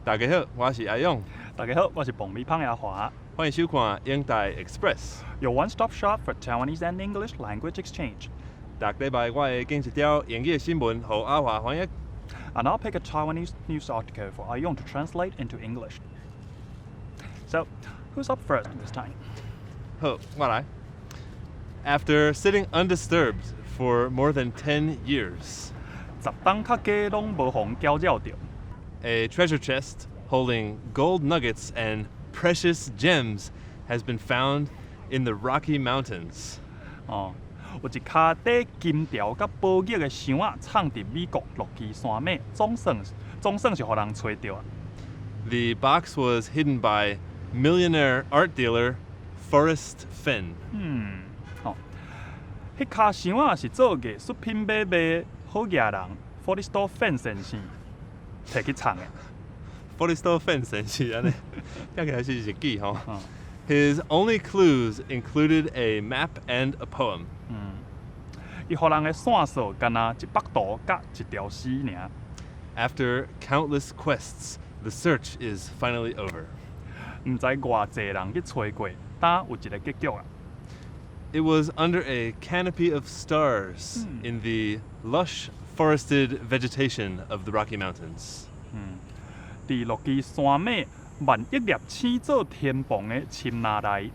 大家好，我是阿勇。大家好，我是爆米芳的阿華。歡迎收看英台 Express。 Your one-stop shop for Taiwanese and English language exchange. 逐禮拜我會揀一條英語的新聞，予阿華翻譯。 And I'll pick a Taiwanese news article for Ayong to translate into English. So, who's up first this time? 好，我來。After sitting undisturbed for more than 10 years, 10冬較加攏無予人攪擾著。 a treasure chest holding gold nuggets and precious gems has been found in the Rocky Mountains. 哦，有一跤貯金條佮寶玉的箱仔，藏佇美國洛基山脈，總算是予人揣著啊！ The box was hidden by millionaire art dealer Forrest Fenn. 嗯，吼，彼跤箱仔是做藝術品買賣好額人福里斯多范先生提去藏的。 Forrest Fenn 先生按呢，聽起來是日語吼。嗯。 His only clues included a map and a poem. 嗯，伊予人的線索干焦一幅圖佮一條詩爾。 After countless quests, the search is finally over. 毋知偌濟人去揣過，今有一个結局啊！ It was under a canopy of stars in the lush forested vegetation of the Rocky Mountains. 嗯，佇洛基山脈萬億粒星做天棚的深林內。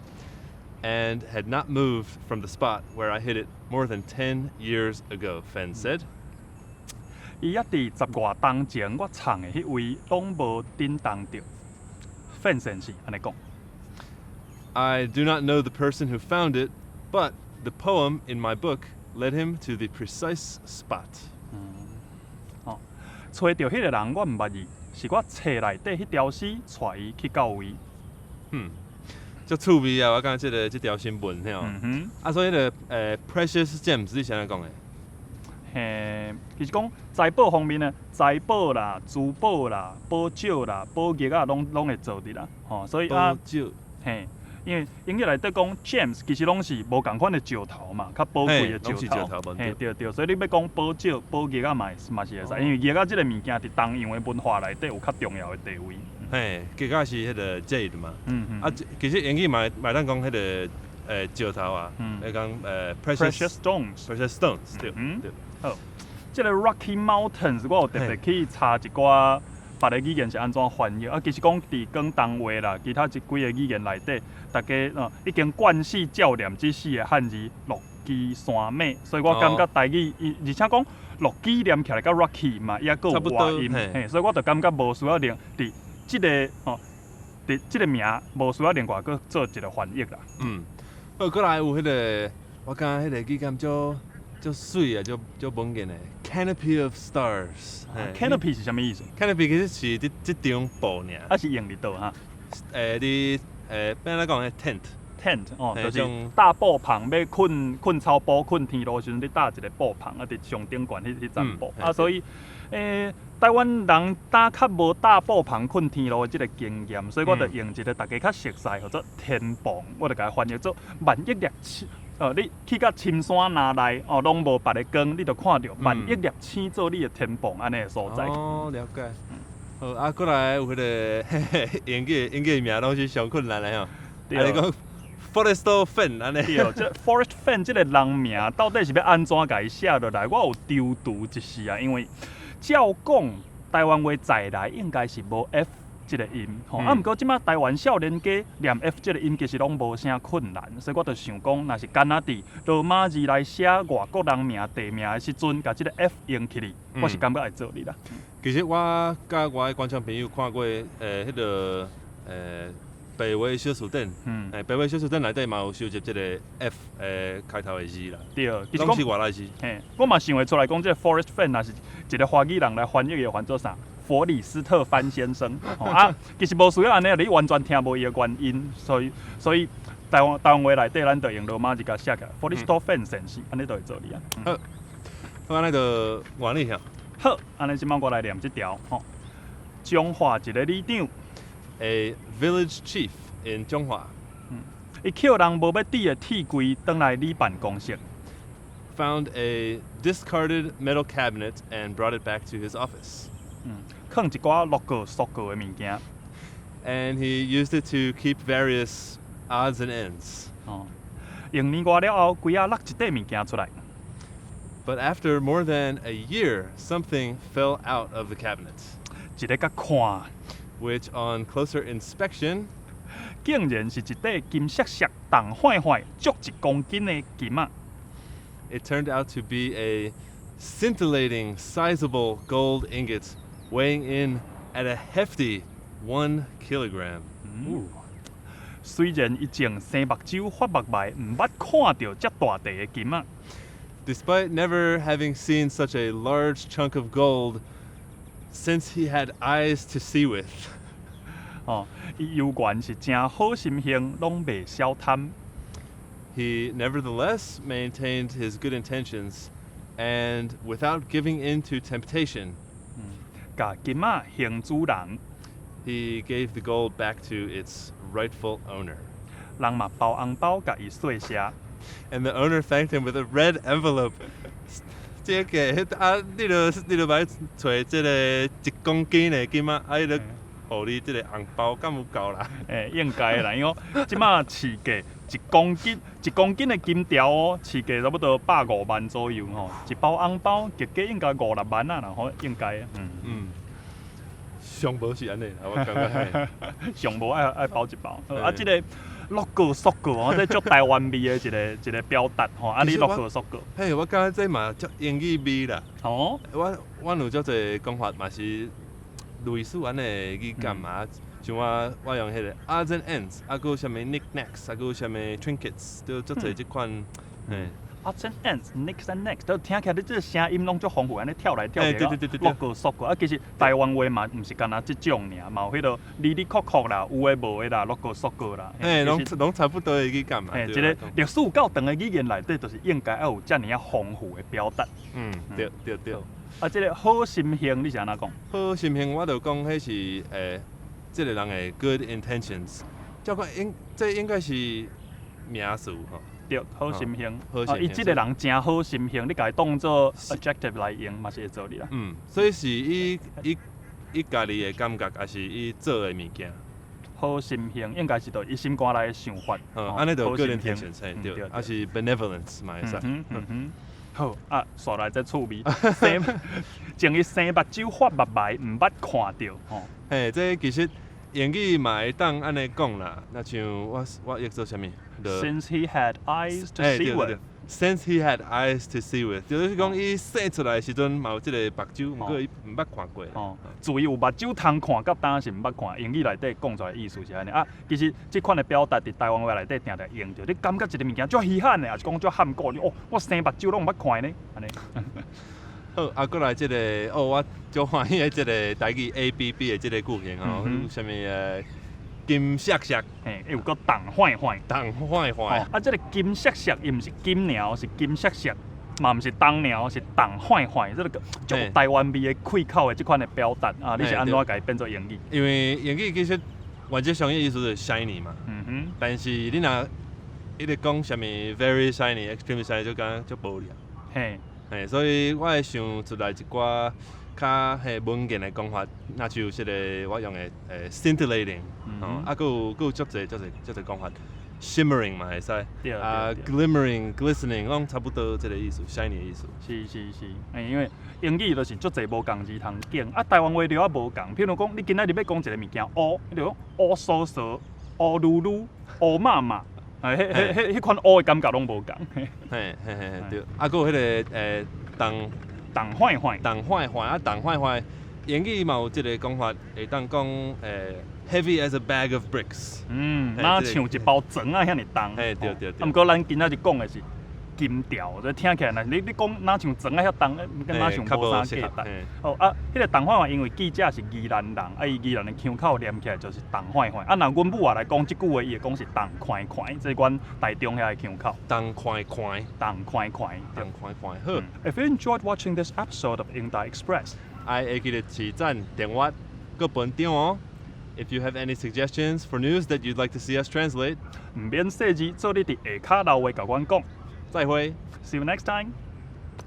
And had not moved from the spot where I hid it more than 10 years ago, Fenn said. 伊猶佇10外冬前我藏的彼位攏無振動著。范先生按呢講。 I do not know the person who found it, but the poem in my book led him to the precise spot. 哦，揣著彼个人我毋捌伊，是我冊內底彼條詩帶伊去到位。嗯，足趣味啊！我感覺這條新聞吼。啊，所以彼个precious gems 你是按怎講的？嘿，其實講財寶方面呢，財寶啦、珠寶啦、寶石啦、寶玉啊，攏會做佇啦。吼，所以啊寶，石。嘿，因為英語內底講 gems 其實攏是無仝款的石頭嘛，較寶貴的嘿攏是石頭。石頭無嘿，對。對對，所以你欲講寶石、寶玉啊，嘛是會使，因為玉仔這个物件佇東洋的文化內底有較重要的地位。嘿，結果是彼个 jade 嘛。啊，其實英語嘛會當講彼个石頭啊，會講precious precious stones。 precious stones 對。對。好，這个 Rocky Mountains 我有特別去查一寡別个語言是按怎翻譯啊。其實講佇廣東話啦，其他這幾个語言內底，大家已經慣勢照念這四个漢字洛基山脈，所以我感覺台語，伊而且講洛基念起來佮 Rocky 嘛，抑閣有倚音，嘿。嘿，所以我就感覺無需要另佇這个吼，佇這个名無需要另外閣做一个翻譯啦。嗯，好，過來有彼个，我感覺彼个語感足足媠啊，足足穩健的 Canopy of Stars。 Canopy 是啥物意思？ Canopy 其實是這這張布爾。啊是用佇佗哈？你欲按怎講的 tent。 tent 哦，就是嘿種搭布棚，欲睏睏草埔、睏天露時陣，你搭一个布棚啊，佇上頂懸彼層布啊，所以台灣人早較無搭布棚睏天露的這个經驗，所以我就用一个大家較熟悉，叫做天棚，我就共伊翻譯做萬億粒星。你去到深山林內，哦，攏無別个光，你就看著萬億粒星做你的天棚按呢的所在。哦，了解。好，啊，過來有彼个英語名攏是上困難的吼。對。啊，你講 Forrest Fenn 按呢？對，這 Forrest Fenn 這个人名到底是欲按怎共伊寫落來？我有躊躇一時啊，因為照講台灣話在來應該是無 F 這个音，吼，啊，毋過這馬台灣少年家念 F 這个音其實攏無啥困難，所以我就想講，若是干焦佇羅馬字來寫外國人名地名的時陣，共這个 F 用起去，我是感覺會做得啦。其實我佮我的觀眾朋友看過，彼个白話小辭典，白話小辭典內底嘛有收集這个 F 開頭的字啦。對，其實攏是外來字。嘿，我嘛想會出來講，這个 Forrest Fenn 若是一个華語人來翻譯，會翻做啥？佛里斯特范先生。啊，其實無需要按呢，你完全聽無伊的原音，所以台灣話內底，咱就用羅馬字共寫起來，佛里斯托范先生，按呢就會做哩啊。好，好，按呢就換你遐。好，按呢這擺我來念這條吼。彰化一个里長，A village chief in 彰化，伊抾人無欲佇的鐵櫃轉來里辦公室。 Found a discarded metal cabinet and brought it back to his office. 囥一寡碌過縮過的物件。 And he used it to keep various odds and ends. 哦，用年外了後，櫃仔落一塊物件出來。 But after more than a year, something fell out of the cabinet, 一个佮看， which on closer inspection 竟然是一塊金閃閃、重晃晃、足一公斤的金仔。 It turned out to be a scintillating, sizable gold ingot weighing in at a hefty 1 kilogram. 雖然伊前生目睭發目眉，毋捌看著遮大塊的金仔。 Despite never having seen such a large chunk of gold since he had eyes to see with, 哦，伊猶原是誠好心胸，攏袂小貪。 he nevertheless maintained his good intentions and, without giving in to temptation, 共金仔還主人。 he gave the gold back to its rightful owner. 人嘛包紅包共伊說謝。 And the owner thanked him with a red envelope. 這個啊，你就欲揣這个1公斤的金仔，啊，伊就予你這个紅包，敢有夠啦？欸，應該啦，因為這馬市價一公斤一公斤的金條哦，市價差不多150萬左右吼，一包紅包結價應該五六萬啊啦吼，應該，嗯。嗯，上無是按呢啦，我感覺嘿。上無愛愛包一包。啊，這个碌過縮過吼，這足台灣味的一个一個表達吼，啊，你碌過縮過。嘿，我感覺這嘛足英語味啦。我有足濟講法嘛是類似按呢語感嘛，像我用彼个 odds and ends，啊，閣有啥物 knick-knacks，啊，閣有啥物 trinkets，都足濟這款，嘿。 Odds and ends, knicks and knacks，都聽起來你這個聲音攏足豐富，按呢跳來跳去，碌過縮過。啊，其實台灣話嘛，毋是干焦這種爾，嘛有彼个哩哩扣扣啦，有的無的啦，碌過縮過啦。嘿，攏攏差不多的語感嘛。嘿，一个歷史有夠長的語言內底，就是應該愛有遮爾仔豐富的表達。嗯，對對對。啊，這个好心胸你是按怎講？好心胸，我就講彼是這个人的 good intentions，照講應這應該是名詞吼。對，好心胸。好心胸。伊這个人誠好心胸，你共伊當做 adjective 來用，嘛是會做哩啦。嗯，所以是伊伊伊家己的感覺，抑是伊做的物件？好心胸應該是著伊心肝內的想法。嗯，按呢就 good intentions，對，抑是 benevolence 嘛會使。嗯哼。好，啊，煞來這趣味，生前伊生目睭發目眉，毋捌看著吼。嘿，這其實英語嘛會當按呢講啦。若像我譯做啥物？Since he had eyes to see with。 Since he had eyes to see with，就是講伊生出來的時陣嘛有這个目睭，毋過伊毋捌看過。哦，自伊有目睭通看，佮當時毋捌看。英語內底講出來意思是按呢。啊，其實這款的表達佇台灣話內底定定用著。你感覺一个物件足稀罕的，抑是講足罕古，你哦，我生目睭攏毋捌看呢，按呢。好，啊，閣來這个，哦，我足歡喜的這个台語 A B B 的這个句型吼，有啥物金閃閃，嘿，有閣重晃晃，重晃晃。啊，這个金閃閃，伊毋是金爾，是金閃閃，嘛毋是重爾，是重晃晃，這个足台灣味的開口的這款的表達啊，你是按怎共伊變做英語？因為英語其實原則上的意思就是 shiny 嘛，但是你若一直講啥物 very shiny、extremely shiny 就感覺足無聊。嘿，所以我會想出來一寡較彼文言的講法，若像這个我用的scintillating，哦，啊，閣有閣有足濟足濟足濟講法，shimmering 嘛會使，啊，glimmering、glistening 攏差不多這个意思，shiny 的意思。是是是，欸，因為英語就是足濟無仝字通揀，啊，台灣話著較無仝。譬如講，你今仔日欲講一个物件烏，你就講烏酥酥、烏嚕嚕、烏麻麻，欸，彼彼彼彼款烏的感覺攏無仝。嘿嘿嘿，對，啊，閣有彼个重重晃晃，重晃晃啊，重晃晃，英語嘛有這个講法，會當講heavy as a bag of bricks。嗯，若像一包磚仔遐爾重。嘿，對對對。啊，毋過咱今仔日講的是金條，這聽起來，若你講若像磚仔遐重，敢若像無啥價值。哦啊，彼个重晃晃，因為記者是宜蘭人，啊，伊宜蘭的腔口念起來就是重晃晃。啊，若阮母仔來講這句話，伊會講是重寬寬，這是阮台中遐的腔口。重寬寬，重寬寬，重寬寬。好。 If you enjoyed watching this episode of 英台 Express，愛會記得賜讚、訂閱、閣分享哦。If you have any suggestions for news that you'd like to see us translate，毋免細膩，做你佇下跤留話共阮講。再會，See you next time。